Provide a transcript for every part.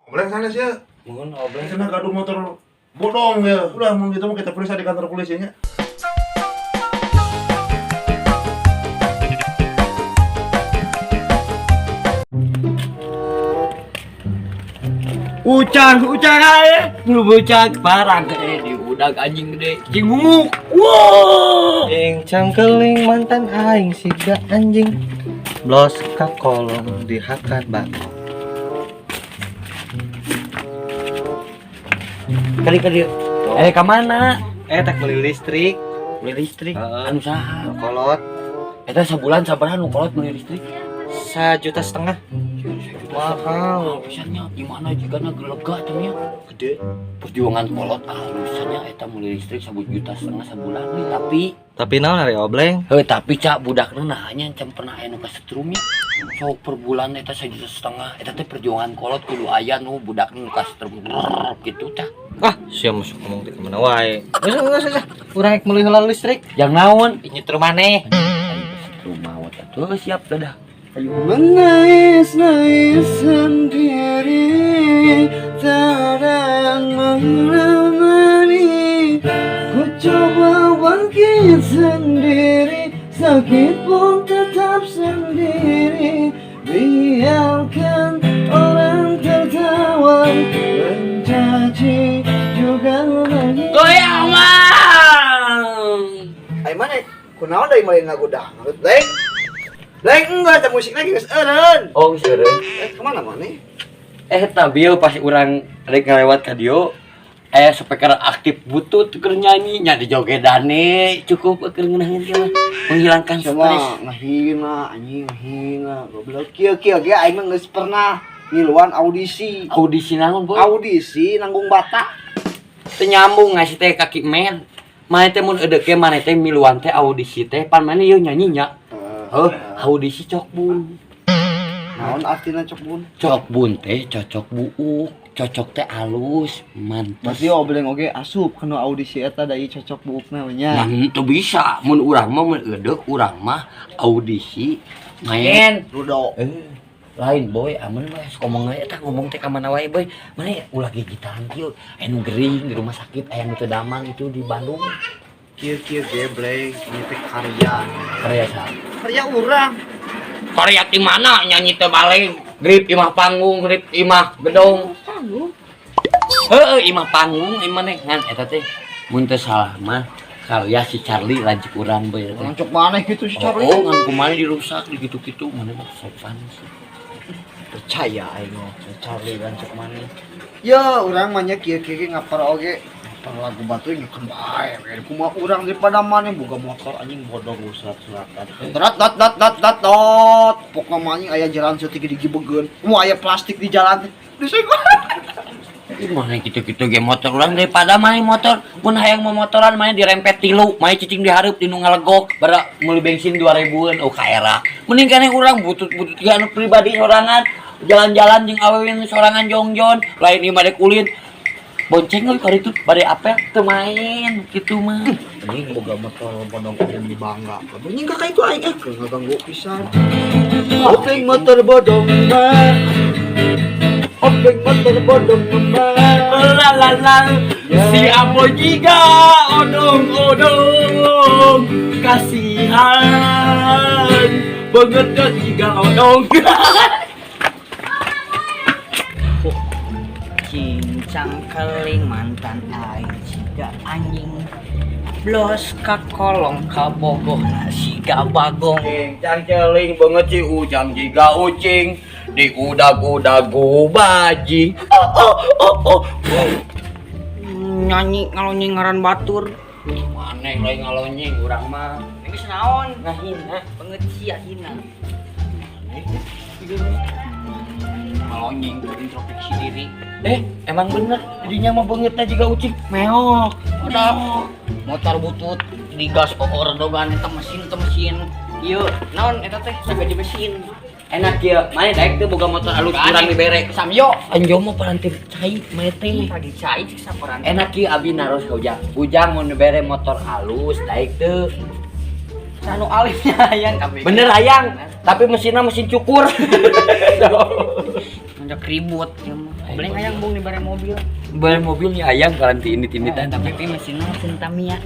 Obleng sana sih ya. Mun obleng. Cenah gaduh motor bodong ya. Udah mun gitu mah kita periksa di kantor polisinya. Ucang, ucang ae. Lu bocah barang gede di udag anjing gede. Cing ngunguk. Wah. Ing cangkeling mantan aing siga anjing. Blos ka kolong dihakan batu. Kali kali. Eh, ka mana? Eh tak beli listrik. Beli listrik. Heeh. Anu saha? Kolot Eta sabulan sabaraha nu kolot beli listrik? 1,5 juta. Mahal. Pisannya gimana jigana gelega teh nya. Gede. Perjuangan kolot alusannya eta meuli listrik 1,5 juta sabulan we tapi Tapi naon ari obleng? heuh tapi cak budakna nah nya can pernah aya nu kasetrum nya. Sok per bulan eta 1,5 juta eta teh perjuangan kolot kudu aya nu budakna nu kasetrum gitu cak. Ah, sia masuk ngomong di kemana wae. Geus geus geus. Urang rek meuli heula listrik. Yang naon? Nyetrum maneh. Kasetrum maot atuh siap dadah. Ayo. Menangis-nangis sendiri, tak ada yang menemani. Ku coba bangkit sendiri, sakit pun tetap sendiri. Biarkan orang tertawa, mencaci juga menangis. Goyang mang. Ay mana? Kunaon deui main lagu dangdut, Leng? Leng enggak ada musik lagi geus eureun. Oh, geus eureun. Eh, kemana mana? Eh, tapi pas urang rek ngalewat ka dieu speaker aktif butut keur nyanyi nya di jogedane cukup keur ngeunaheun kieu mah menghilangkan stres. Cuma ngahina anjing ngahina goblok kieu kieu ge aing mah geus pernah ngiluan audisi. Audisi naon, Boy? Audisi nanggung bata. Teu nyambung ngasih teh kaki men. Maneh teh mun eudeuh ge maneh teh miluan teh audisi teh pan maneh ieu nyanyi nya. Heuh, audisi cok bun. Naon artina cok bun? Cok bun teh cocok buuk, cocok teh alus, mantes. Berarti obleng oge asup kana audisi eta da ieu cocok buukna we nya. Nah, teu bisa mun urang mah mun eudeuh urang mah audisi main. Rudo. Eh, lain boy, amun mah sok ngomong aja tah ngomong teh ka mana wae boy. Mana ya ulah gigitan kieu, aya nu gering di rumah sakit, aya nu teu damang itu di Bandung. Kieu kieu ge bleng ieu teh karya. Karya saha? Karya urang. Karya di mana nyanyi teu balik? Grip imah panggung, grip imah gedong. Panggung. Heeh, imah panggung imah neh ngan eta teh mun teu salah mah karya si Charlie lanjut urang boy eta teh. Orang cok maneh gitu si Charlie. Oh, ngan kumaha dirusak di gitu-gitu mana mah sopan sih. Percaya aing mah si Charlie dan cok maneh. Ya, urang mah nya kieu kieu ge ngapar oge. Ngapar lagu batu nyekeun bae. Kumaha urang daripada maneh boga motor anjing bodong rusak-rusakan. Dot dot dot dot dot dot. Pokokna mah anjing aya jalan saeutik digibegeun. Mau aya plastik di jalan teh. Disengkol. Ih, mana gitu-gitu ge motor urang daripada main motor mun hayang mau motoran main dirempet tilu main cicing di hareup di nu ngalegok bara meuli bensin 2000-an oh kaera mending keneh urang butut-butut ge anu pribadi sorangan jalan-jalan jeung awewe nu sorangan jongjon lain ieu mah dek ulin bonceng euy kali itu bade apel teu main kitu mah. Anjing boga motor bodong yang dibangga. Anjing kakak itu aing eh keur ngaganggu pisan. Openg motor bodong mah. Openg motor bodong mah. La la la si Apo jiga odong-odong kasihan banget jiga odong. Cincang keling mantan aing siga anjing blos ka kolong ka bogoh siga bagong. Cincang celing banget si ujang jiga ucing di udag-udag baji. Oh oh oh oh. Nyanyi ngalonyeng ngaran batur. Maneh lain ngalonyeng urang mah. Geus naon Ngahina. Banget sia hina. Ngalonyeng introspeksi diri. Eh, emang bener dinya mah beungeutna jiga ucing. Meok. Meok. Motor butut digas oor dogan eta mesin teh mesin ieu naon eta teh sagaji mesin. Enak ya, mana daek teh boga motor alus kurang dibere. Samyo. Anjo mah paranti cai mah teh. Lagi cai cek saporan. Enak kieu abi naros ka Ujang. Ujang mun dibere motor alus daek teu. Sanu alisnya hayang kabeh. Bener hayang, tapi mesinnya mesin cukur. Ngajak ribut ya mah. Beli hayang bung di bare mobil. Bare mobilnya ayang garanti ini tinitan Tapi mesinna mesin Tamiya.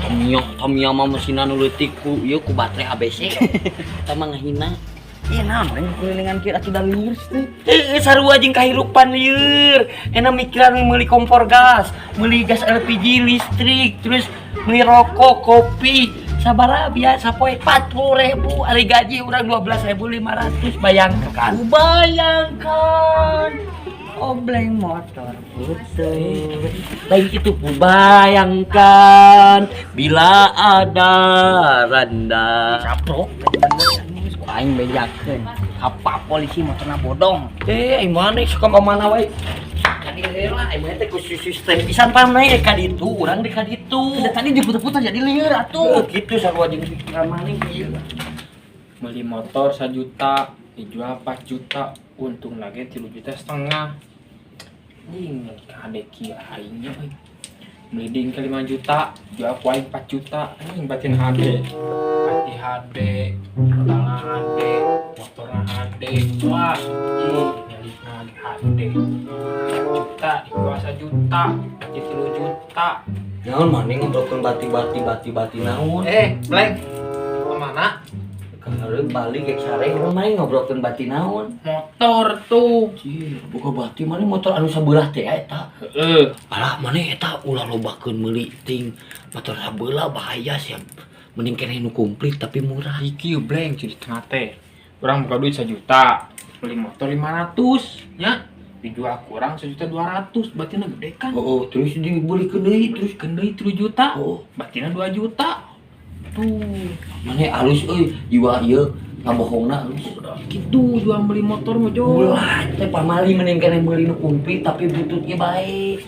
Tamiya, Tamiya mah mesinna nu leutik ku ieu ku baterai ABC. Eta mah ngahina. Iya naon we kelilingan kieu atuh da lieur teh. Sarua jeung kahirupan lieur. Enak mikiran meuli kompor gas, meuli gas LPG listrik, terus meuli rokok, kopi. Sabaraha biasa poe 40.000, ari gaji urang 12.500, bayangkan. Bayangkan obleng motor putih. Lain itu bayangkan bila ada randa. Caprok ku aing bejakeun. Apa polisi motorna bodong. Aing mana suka ka mana wae. Kadi heula aing mah teh ku sistem pisan pan naik ka ditu, urang di ka ditu. Udah tadi diputer-puter jadi lieur atuh. Kitu sarua jeung pikiran maneh ieu. Beli motor 1 juta, dijual 4 juta, untung lagi 3,5 juta. Anjing, kade kieu aingnya euy. Beli ding ke 5 juta, jual ku aing 4 juta. Anjing batin HD. Hati HD, modalna HD, motorna HD. Wah, ih, nyalipna lagi HD. 4 juta, dijual 1 juta, berarti 3 juta. Naon maneh ngobrolkeun bati-bati bati-bati naon? Blank. Kemana? Kahareup balik ge sare urang maneh ngobrolkeun bati naon? Motor tuh. Cih, buka bati maneh motor anu sabelah teh eta. Heeh. Alah maneh eta ulah lobakeun meuli ting motor sabelah bahaya sia. Mending keneh nu komplit tapi murah. Iki blank jadi tengah teh. Urang buka duit 1 juta, beli motor 500 nya. Dijual kurang 1.200.000, batina gede kan? Oh, terus dibelikeun deui, terus keun deui 3 juta. Oh, batina 2 juta. Tuh. Maneh alus euy, jiwa ieu ngabohongna alus. Gitu jual beli motor mah jo. Ulah teh pamali mending keneh meuli nu komplit tapi bututnya bae.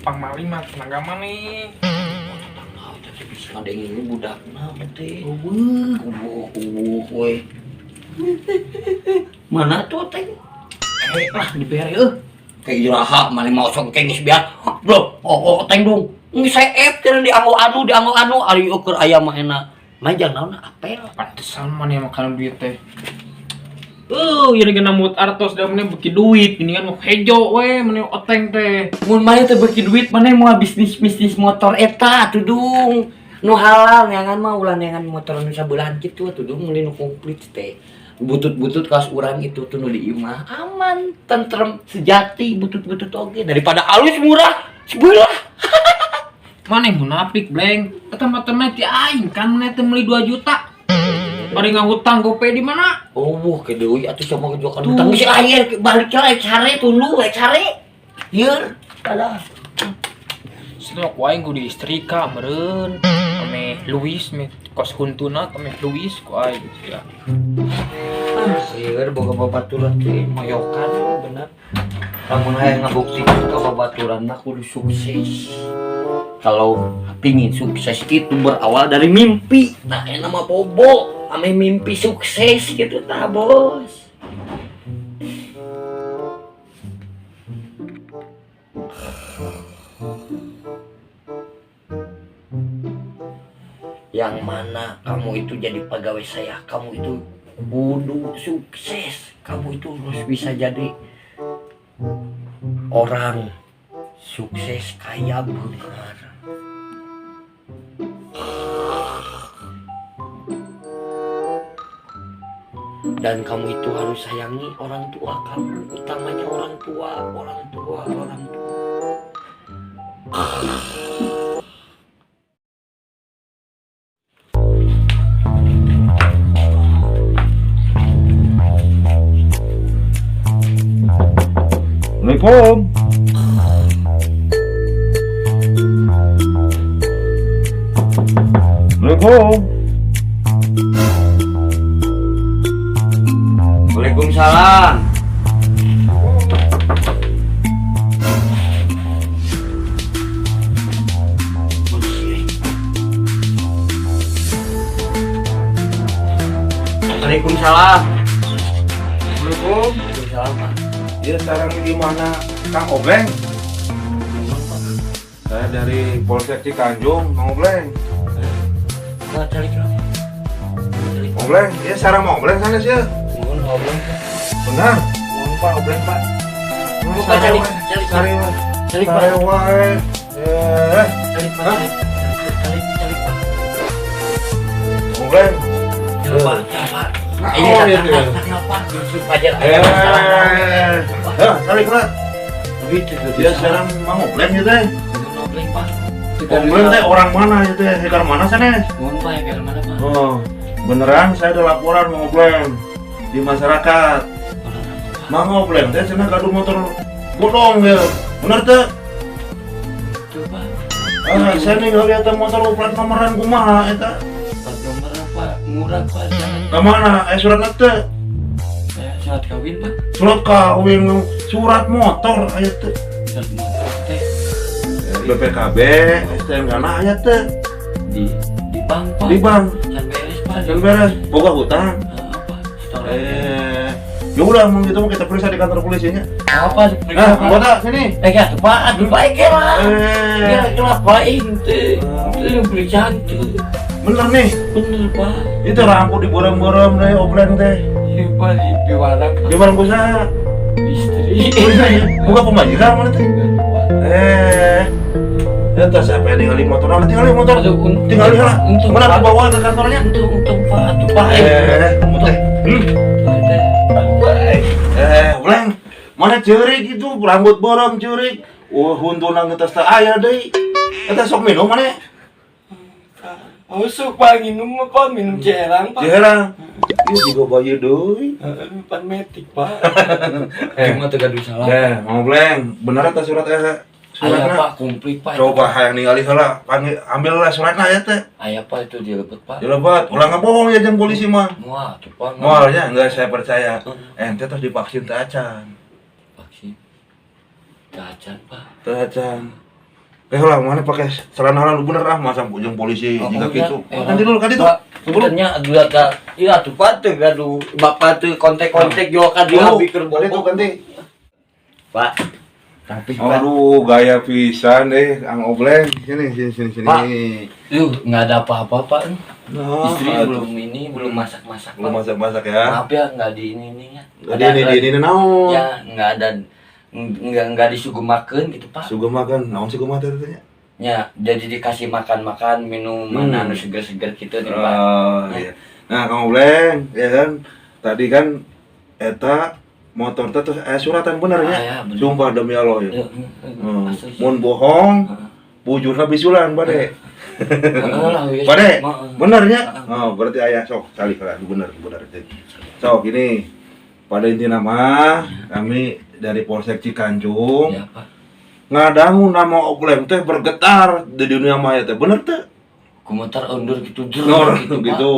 Pamali mah tenaga maneh. Oh, teh bisa ngadengin budakna teh. Eueuh, kubuh we. Mana tuh teh? Lah dibere eueuh. Kayak iraha maneh mau sok geus biar. Bro, oh teng dong. Geus seep teh dianggo anu, dianggo anu ari ukur aya mah enak. Majang naon apel. Pantesan maneh makan duit teh. Ieu geuna mut artos da maneh beuki duit, ini kan mau hejo we maneh oteng teh. Mun maneh teh beuki duit, maneh moal bisnis-bisnis motor eta atuh dung. Nu halal neangan mah ulah neangan motor nu sabeulah kitu atuh dung meuli nu komplit teh. Butut-butut kaos urang itu tuh nu di imah aman, tentrem, sejati butut-butut oge daripada alus murah sebelah. Maneh munafik bleng, eta motorna ti aing kan maneh teh meuli 2 juta. Bari ngahutang gope di mana? Oh, wah, ke deui atuh sama kejuakan hutang geus aya balik lah sare tunduh sare. Ieu alah. Situ ku aing kudu istrika meureun. Ame Luis me kos huntuna ame Luis ku aing ya. Sieun boga babaturan teh moyokan bener. Lamun hayang ngabuktikeun ka babaturan mah kudu sukses. Kalau pingin sukses itu berawal dari mimpi. Nah, enak mah bobo, ame mimpi sukses gitu tah, Bos. Yang mana kamu itu jadi pegawai saya, kamu itu kudu sukses, kamu itu harus bisa jadi orang sukses kaya beunghar. Dan kamu itu harus sayangi orang tua kamu, utamanya orang tua, orang tua, orang tua. Assalamualaikum. Assalamualaikum. Waalaikumsalam. Waalaikumsalam. Assalamualaikum. Waalaikumsalam, Pak. Iya, sekarang di mana Kang Obleng? Saya dari Polsek Cikanjung, Kang Obleng. Pak, cari kenapa? Obleng, iya sarang mau Obleng sana sih. Mohon Obleng. Benar. Mohon. Pak, obleng, Pak. Buka calik, calik, Sare wae. calik, Pak. Sare wae. Eh, Calik, Pak. Calik, calik, calik, Pak. Obleng. Calik, Pak, calik, Pak. Nah, Iya, oh, iya, iya. tak, Pak. Justru pajar aya masalah. Eh, eh, calik lah. Begitu, Dia sekarang mau obleng gitu teh. Obleng, Pak. Obleng teh orang mana itu teh? Hegar mana sana? Mohon, Pak, hegar mana, Pak? Oh, beneran saya ada laporan mau obleng di masyarakat. Mang Obleng teh cenah gaduh motor bodong ya. Bener teh? Tuh, Pak. Ah, saya ningali eta motor plat nomoran kumaha eta? Plat nomor apa? Murah, Pak. Jangan. Ka mana? Eh, suratna teh? Saya surat kawin, Pak. Surat kawin, surat motor aya teh. Surat motor teh BPKB, STNK na aya teh. Di bank, Pak. Di bank. Can beres, Pak. Can beres, boga hutang. Ah, apa? Setoran. Eh, ya udah mau gitu mau kita periksa di kantor polisinya. Apa? Periksa, Nah, Pak. anggota sini. Eh, ya, tuh, Pak. Aduh, baik ya, lah. Eh, Ya, kenapa ini? Itu periksa tuh. Bener nih. Bener, Pak. Itu rambut diborong-borong deh, obleng teh. Iya, Pak, di warang, Pak. Di warung kusaha? Istri. Buka pemajikan mana teh? Eh, eta siapa yang tinggal di motor? Nah, tinggal di motor. Aduh, Tinggal lah. untung, Mana Pak. dibawa ke kantornya? Untung, untung, Pak. Aduh, Pak. Eh, kamu teh. Aduh, Pak. Eh, obleng. Mana ceurik itu, rambut borong ceurik. Wah, huntuna geus teu aya deui. Eta sok minum mana? Oh, sok, Pak, minum apa? Minum jerang, Pak. Jerang. Ieu juga bayi deui. Heeh, pan metik, Pak. Cuma teu gaduh salah. Eh, mau Bleng, bener eta surat Aya, suratna? Pak, komplit, Pak. Coba hayang ningali heula, panggil ambil lah suratna ya teh. Aya, Pak, itu dilebet, Pak. Dilebat, ulah ngebohong ya jeung polisi mah. Moal, tuh, Pak. Moalnya enggak saya percaya. Ente terus divaksin teh acan. Vaksin. Teu acan, Pak. Teh acan. Eh lah, mana pakai celana lah lu bener ah masa jeung polisi jika gitu. Eh, Oh, ganti dulu kan itu. Pak, sebenarnya dua ka iya tuh, Pak, teu gaduh bapak teu kontak-kontak jual ka dia Dulu, bikin ganti tuh ganti. Pak. Tapi, Pak. Aduh, gaya pisan deh, Kang Obleng. Sini, sini, sini, sini. Pak. Yuh, nggak ada apa-apa, Pak. Nah, Istri aduh. belum ini, belum masak-masak, Belum Pak. masak-masak ya. Maaf ya, nggak di ini ininya. Di ini, di ini naon? Ya, nggak ada nggak disugumakeun gitu, Pak. Suguh makan, naon suguh makan teh nya? Ya, jadi dikasih makan-makan, minuman anu seger-seger gitu nih, Pak. Oh, iya. Nah, Kang Obleng, ya kan? Tadi kan eta motor teh terus suratan bener nya. Ah, ya, bener. Sumpah demi Allah ya. Ya, asli. Mun bohong, Heeh. bujurna bisulan bade. Heeh lah, ya. Bade, Heeh. bener nya? Oh, berarti ayah sok calik lah, bener, bener. Sok ini pada inti nama kami dari Polsek Cikanjung Ya, Pak. ngadangu nama Obleng teh bergetar di dunia maya teh, bener teh? Komentar undur gitu, jrrr, Nor gitu, Pak. gitu.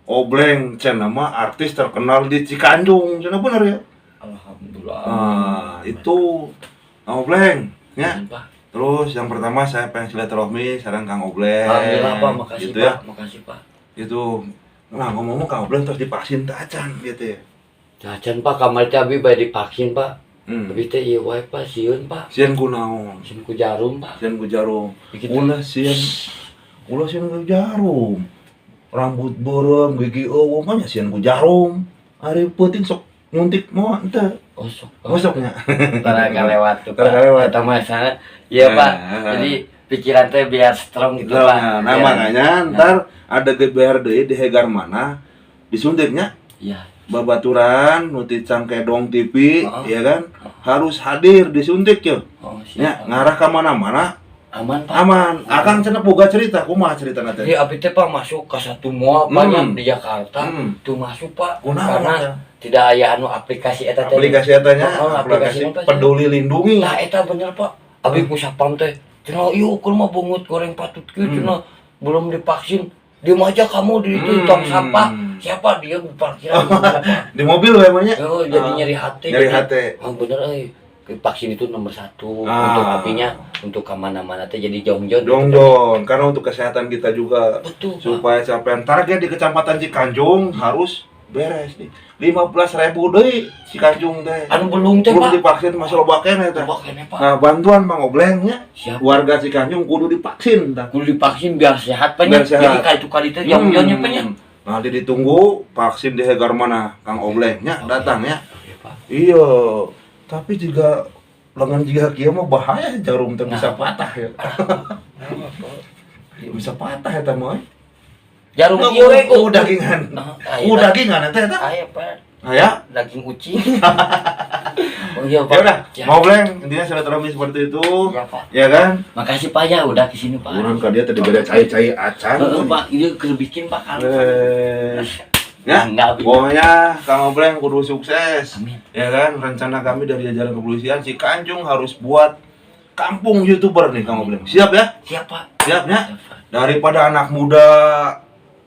Obleng cenah mah artis terkenal di Cikanjung, cenah bener ya? Alhamdulillah. Ah, itu Obleng ya. Amin, Pak. Terus yang pertama saya pengen silaturahmi sareng Kang Obleng. Alhamdulillah, Pak, makasih, gitu Pak. ya. Makasih, Pak. Itu nah ngomong-ngomong Kang Obleng terus divaksin teh acan gitu ya. Acan, Pak, kamari teh abi bade divaksin, Pak. Hmm. Abi teh ieu wae, Pak, sieun, Pak. Sieun ku naon? Sieun ku jarum, Pak. Sieun ku jarum. Begitu. Ulah sieun ulah sieun ku jarum. Rambut beureum, gigi eueuh mah nya sieun ku jarum. Ari peuting sok nguntik moal henteu. Oh, sok. Osoknya. Tara kalewat tuh, Pak. Tara kalewat. Eta mah sana. Iya, Nah, Pak. Jadi pikiran teh biar strong gitu, Pak. Nah, nah, makanya ntar ada GBR deui di Hegar mana disuntiknya Iya. babaturan nu ti Cangkedong TV Heeh. ya kan harus hadir disuntik ya. Oh, siap. Ya, ngarah ke mana-mana Aman, Pak. aman. Akang cenah boga cerita, kumaha cerita teh? Jadi abi teh, Pak, masuk ke satu mall, Pak, nya, di Jakarta. Hmm. Tuh masuk, Pak. Kunaon Karena eta? tidak aya anu aplikasi eta teh. Aplikasi eta nya, Oh, aplikasi aplikasi apa sih? Peduli Lindungi. Nah, eta bener, Pak. Abi ku sapam teh. Cenah ieu ukur mah bungut goreng patut kieu cenah belum divaksin. Diem aja kamu di itu tong sampah. Siapa dia di parkiran? Di mobil we emangnya? Oh, jadi Ah. nyeri hati. Nyeri Jadi, hati. oh, bener euy. Vaksin itu nomor satu Ah. untuk apinya untuk kemana-mana teh jadi jongjon. Jongjon, karena untuk kesehatan kita juga. Betul, Pak. Supaya capaian target di Kecamatan Cikanjung harus beres nih. 15.000 deui Cikanjung teh. Anu belum teh, Belum Pak. divaksin masih loba keneh teh. Loba keneh, Pak. Nah, bantuan Mang Oblengnya Siap. warga Cikanjung kudu divaksin tah. Kudu divaksin biar sehat, Pak. nya. Biar sehat. Jadi kayak itu kali teh jongjonnya, Pak. nya. Nanti ditunggu vaksin di Hegar mana Kang Oblengnya Oke. datang ya. Oke, Pak. Iya, tapi juga lengan juga kieu mah bahaya, jarum teh bisa Nah. patah ya. Bisa patah eta mah. Jarum ieu we Oh, dagingan. Nah, aya. Oh, dagingan eta eta. Aya, Pak. Aya. Daging ucing. Oh iya, Pak. Ya udah, Ya. mau Bleng, intinya silaturahmi seperti itu. Ya, Pak. Ya kan? Makasih Pak ya udah kesini, Pak. Urang ka dia tadi beda cai-cai acan. Heeh, Pak, ini keur bikin Pak kalau. Eh. Ya, Enggak, Bi. pokoknya Kang Obleng kudu sukses. Amin. Ya kan, rencana kami dari jajaran kepolisian si Kanjung harus buat kampung YouTuber nih Kang Obleng. Siap ya? Siap, Pak. Siap ya? Siap, Pak. Daripada anak muda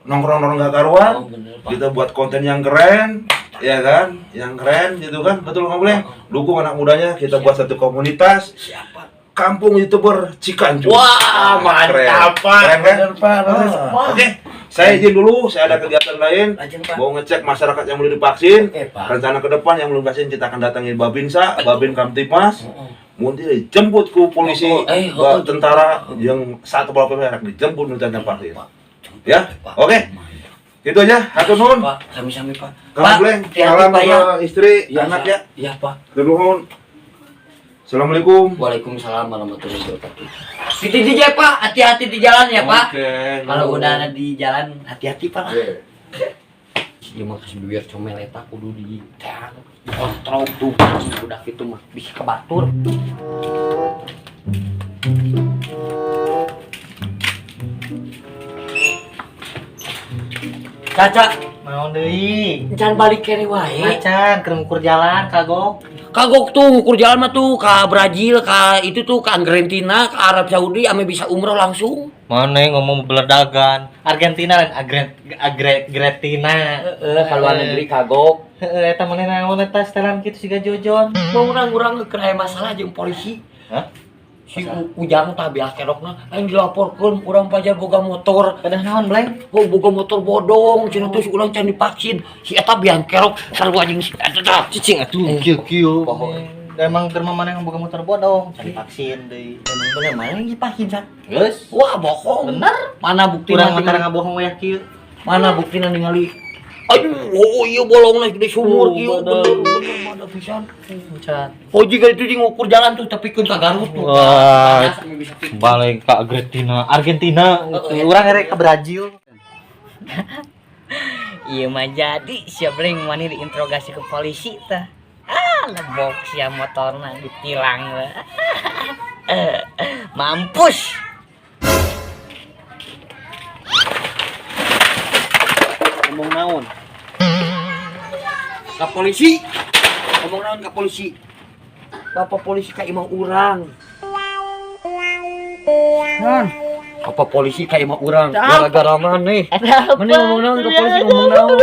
nongkrong-nongkrong gak karuan, Oh, bener, Pak. kita buat konten yang keren, ya kan? Yang keren gitu kan? Betul Kang Obleng? Dukung anak mudanya, kita buat satu komunitas Siap, Pak. Kampung YouTuber Cikanjung. Wah, mantap, Pak. Keren kan? Bener, Pak. Ah, oke, saya izin dulu, saya ada kegiatan lain. Lajeng, Pak. Mau ngecek masyarakat yang belum divaksin. Oke, Pak. Rencana ke depan yang belum vaksin kita akan datangi Babinsa, Babin Kamtibmas. Heeh. Mungkin dijemput ku polisi, Oh, eh, oh, tentara yang satu PP merek dijemput minta vaksin. Pak. Ya, Pak. oke. Itu aja, hatur nuhun. Pak, sami-sami, Pak. Kang Bleng, hati-hati, salam Pak, ya. ke istri, Iya, anak ya. Iya, Pak. Hatur nuhun. Assalamualaikum. Waalaikumsalam warahmatullahi wabarakatuh. Gitu aja, Pak. Hati-hati di jalan ya, Pak. Oke. Kalau udah ada di jalan, hati-hati, Pak. Oke. Ieu mah kasih duit comel eta kudu di teang, dikontrol tuh udah gitu mah bisa kebatur. Caca, Naon deui? jangan balik kene wae. Macan keur ngukur jalan kagok. Kagok tuh ngukur jalan mah tuh ke Brazil, ke itu tuh ke Argentina, ke Arab Saudi, ame bisa umroh langsung. Mana yang ngomong beledagan? Argentina lain agre agre Gretina. Heeh, ke luar negeri kagok. Heeh, eta maneh naon eta setelan kitu siga jojon. Mau urang-urang keur aya masalah jeung polisi. Hah? Si Ujang tah beas kerokna aing dilaporkeun urang pajar boga motor. Pedah naon, Bleng? Oh, boga motor bodong, cenah terus urang can divaksin. Si eta biang kerok sarua jeung si eta tah. Cicing atuh kieu-kieu. Poho. Emang keur maneh yang boga motor bodong, can divaksin deui. Emang bener mana yang divaksin san? Geus. Wah, bohong. Bener. Mana bukti Kurang mah tara ngabohong wayah kieu. Mana buktina ningali? Aduh, oh iya bolongna gede sumur Oh, kieu bener. bener bener mana pisan. Can. Oh jika itu jeung ngukur jalan tuh tapi keun ka Garut tuh. Wah. Panas, ame bisa pikir. Balik ke Argentina, Argentina. Oh, Urang erek ke Brazil. Iya mah jadi siap Bleng wani diinterogasi ke polisi tah. Ah, lebok sia motorna ditilang we. Mampus. Ngomong naon? Ka polisi. Ngomong naon ka polisi? Bapak polisi ka imah urang. Non. Bapak polisi ka imah urang. Gara-gara maneh. Ada Mana ngomong naon ke polisi ngomong naon?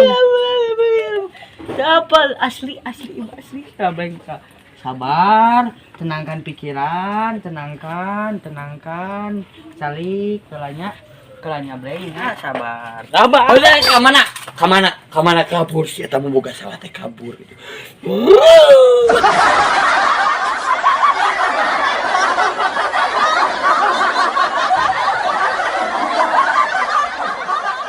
Apa asli asli ibu asli Bleng. Sabar, tenangkan pikiran, tenangkan, tenangkan. Calik kelanya, kelanya Bleng, ya, sabar. Sabar. Udah ka mana? Ka mana? Ka mana kabur si eta boga salah teh kabur gitu.